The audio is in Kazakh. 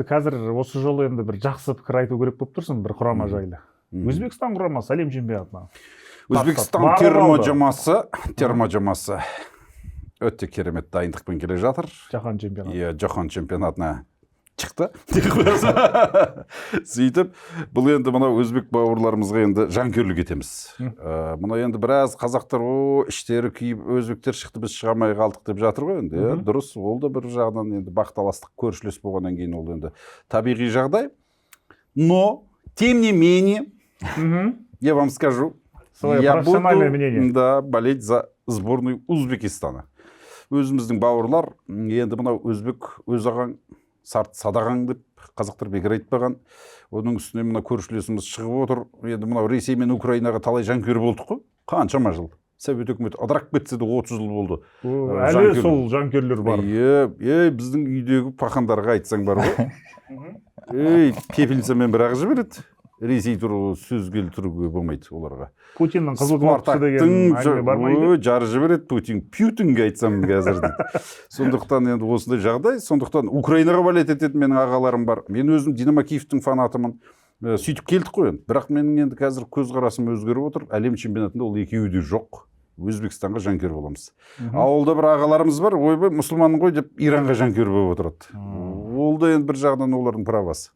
Қазір осы жолы енді бір жақсы пікір айту керек болып тұрсың бір құрама жайлы. Өзбекстан құрамасы әлем чемпионатына Өзбекстан барып терма алды. жамасы өте керемет дайындықпен келе жатыр. Жаһан чемпионаты. Иә, жаһан чемпионатына шықты. Сөйтіп, бұл енді мынау өзбек бауырларымызға енді жанкүйерлік етеміз. Мына енді біраз қазақтар о іштері күйіп, өзбектер шықты, біз шыға алмай қалдық деп жатыр ғой енді, иә. Дұрыс, ол да бір жағынан енді бақталастық, көршілес болғаннан кейін ол енді табиғи жағдай. Но тем не менее я вам скажу, Свое я профессиональное буду, мнение. Да, болеть за сборную Узбекистана. Өзіміздің бауырлар, енді мынау өзбек өз ағаң, сарт садағаң деп қазақтар бекер айтпаған. Оның үстіне мына көршілесіміз шығып отыр. Енді мынау Ресей мен Украинаға талай жанкүйер болдық қой. Қаншама жыл. Совет өкіметі ыдырап кетсе де, 30 жыл болды. О, әлі Жанкүйер. Сол жанкүйерлер бар. Е, ей, біздің үйдегі пахандарға айтсаң бар ғой. Ей, пепельницамен бір ақ жібереді. Ресей туралы сөз келтіруге болмайды оларға. Путиннің қызыл кнопкасы деген Спартактың әңгіме бар ма үйде? Ой, жарып жібереді Путин. Путинге айтсам қазір дейді. Сондықтан енді осындай жағдай. Сондықтан Украинаға болеть ететін менің ағаларым бар. Мен өзім «Динамо Киевтің» фанатымын. Сөйтіп келдік қой енді. Бірақ менің енді қазір көзқарасым өзгеріп отыр. Әлем чемпионатында ол екеуі де жоқ. Өзбекстанға жанкүйер боламыз. Ауылда бір ағаларымыз бар, ойбай, мұсылман ғой деп, Иранға жанкүйер болып отырады. Ол да енді бір жағынан олардың правасы.